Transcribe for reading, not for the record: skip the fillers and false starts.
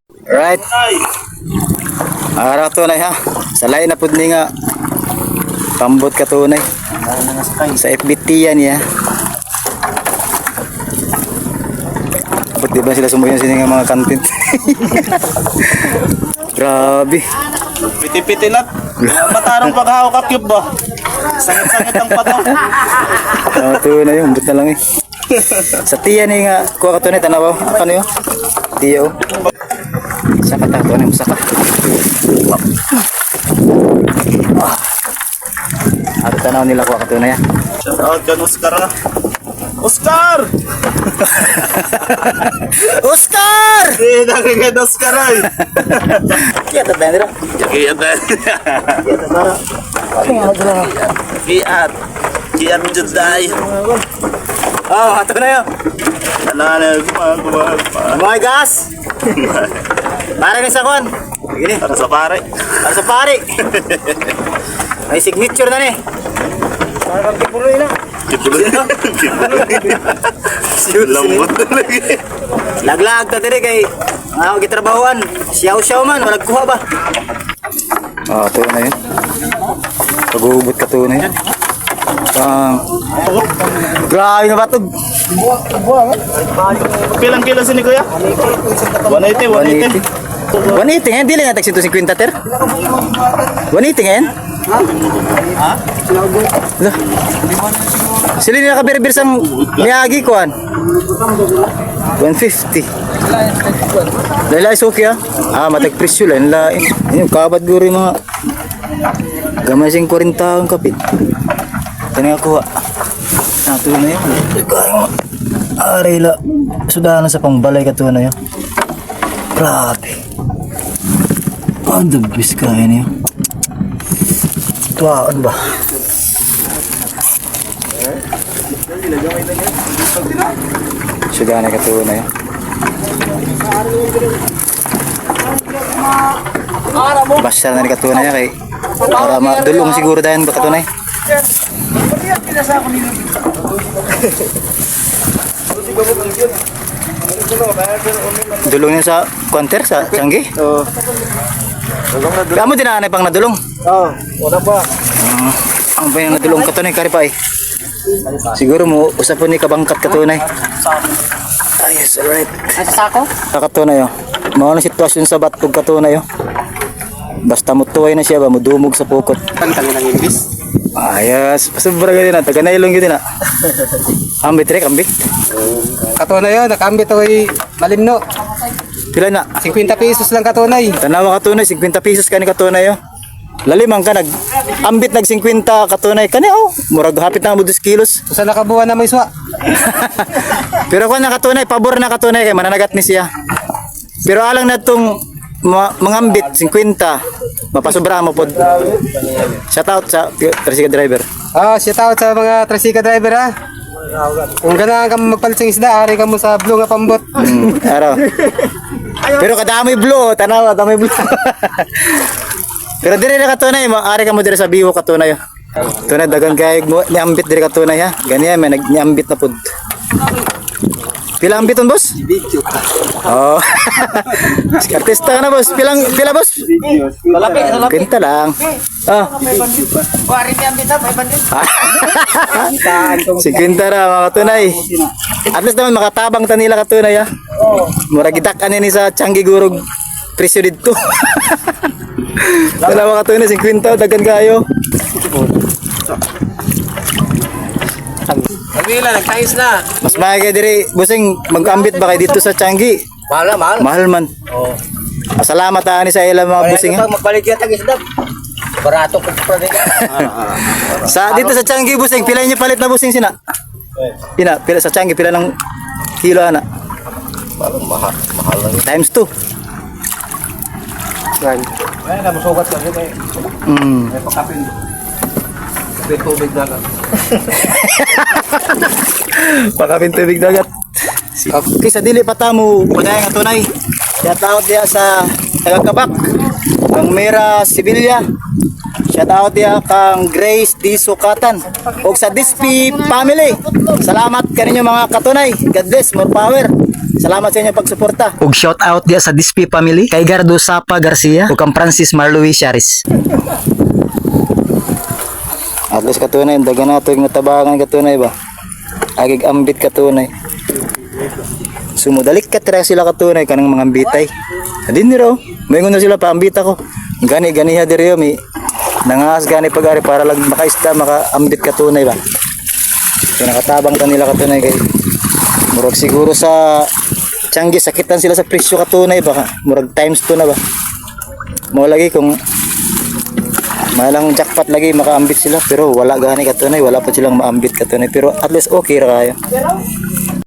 Right. Ara tunay ha. Sa lain na pud ni nga pambot ka tunay. Sa FBT yan niya. Dapat di ba sila sumuyan sini nga mga content. Grabe. Piti-piti na. Matarong paghaw ka cube ba? Sangit-sangit ang pato. Oh, tunay yun. Ambot na lang eh. Sa tiya ni nga, kuha ka tunay, tanaw. Ano yun? Tiya oh. Saka ta, tunay mo saka. Ah. Ato tanaw nila kuha ka tunay ah. Shout out kan Oscar ah. Oscar! Oscar! Eh, nagiged Oscar ay. Kaya ta dira. Kiat. Kiat. Kiat juday. Oh, ato na yun. Ala na, kuma kuma. Mga gas. Para ni sa kon. Gini, Para sa pare. para sa pare. May signature na ni. Kipuloy. Kipuloy. Lambot na lagi. Laglag ta dire kay nga ako gitrabahoan. Siyaw-siyaw man, walag kuha ba. Ah, ito na yun. Pag-uubot ka to na yun. Ang grabe nga batog. Pilang kilo sini kuya? 180, 180. 180. 180 ngayon, dili nga tag 150 ter. 180 ngayon? Ha? Lah. Sila nila kabirbir sa Miyagi kuan. 150. Laila is okay ah. Ah, matag presyo lang lain. Ayun, kabat guro yung mga gamay sing 40 ang kapit. Ito na kuha. Ah, ito na yun. Aray la. Sudahan na sa pangbalay ka to na yun. Grabe. Ang the best kaya niyo. Tuwaan ba? Sudahan na ka to na yun. Basta na ni katunay niya kay para madulong siguro dahil ba katunay. Dulong niya sa kwanter sa Changi. Oo. Kamo din na pang nadulong. Oo, wala pa. Ang pa yung nadulong katunay kari pa eh. Siguro mo usapon ni kabangkat katunay. Ah, yes, alright. Asa sako? Sa katunay oh. Mao na sitwasyon sa batog katunay oh. Basta mutuway na siya ba mudumog sa pukot. Kan kami ng English. Ayos, sobra gani na taga nailong gyud na. Ambit rek, ambit. Katunay yun, nakambit ako'y malimno. Pila na? 50 pesos lang katunay. Tanawa katunay 50 pesos kani katunay oh. Lalim ang ka nag ambit nag 50 katunay kani oh. Murag hapit na mo 2 kilos. Usa na kabuwan na may swa. Pero kung nakatunay, pabor na katunay kay mananagat ni siya. Pero alang na tong mangambit 50, mapasobra mo pod. Shout out sa tricycle driver. Ah, shout out sa mga tricycle driver ha. Kung ganahan ka mo magpalit sa isda, ari ka mo sa blue nga pambot. Araw. Pero kadami blue, oh. Tanawa, dami blue. Pero dire na katunay, maari ka mo dire sa biwo katunay. Oh. Tunay dagan kay mo niambit dire katunay ha. Ganiya may nagniambit na pud. Pila ambit on boss? Oh. Artista ka na boss. Pilang pila boss? Salapi, salapi. Kwenta lang. Ah. Wari ni ambita, 500. 50 ra mga katunay. At least naman makatabang ta nila katunay ha. Mura gidak ani ni sa Changi Gurog presyo didto. Dalawa katunay 50 dagan kayo. Pagwila, nagtayos na. Mas mahal kay diri busing mag-ambit ba kay dito sa Changi? Mahal na, mahal. Mahal man. Oo. Pasalamat ani sa ila mga busing ha. Magpalit yata ang isda. Barato ko pa rin. Sa dito sa Changi busing pila inyo palit na busing sina? Pila pila sa Changi pila ng kilo ana? Mahal, mahal lang. Times 2. Ay, namusugat ka rin eh. May pakapin. May tubig dagat. Pakapin tubig dagat. Okay, sa dili pa ta mo puday nga tunay. Shout out diya sa taga Kabak. Ang Mera Sevilla. Shout out diha kang Grace D. Sukatan ug sa Dispi family. Salamat kaninyo, mga katunay. God bless, more power. Salamat sa inyong pagsuporta. Ug shout out diha sa Dispi family kay Gardo Sapa Garcia ug kang Francis Marlouis Charis. At least, katunay, daga nato yung natabangan, katunay ba? Agig ambit, katunay. Sumudalik ka tira sila, katunay, kanang mga ambitay. Adin ni raw. Mayroon na sila paambit ako. Gani ganiha diri mi nangas gani pag-ari para lang makaista makaambit, katunay ba. So nakatabang kanila, katunay, kay murag siguro sa Tiangge sakitan sila sa presyo, katunay ba, murag times 2 na ba. Mo lagi kung malang jackpot lagi makaambit sila, pero wala gani, katunay, wala pa silang maambit, katunay, pero at least okay ra kayo.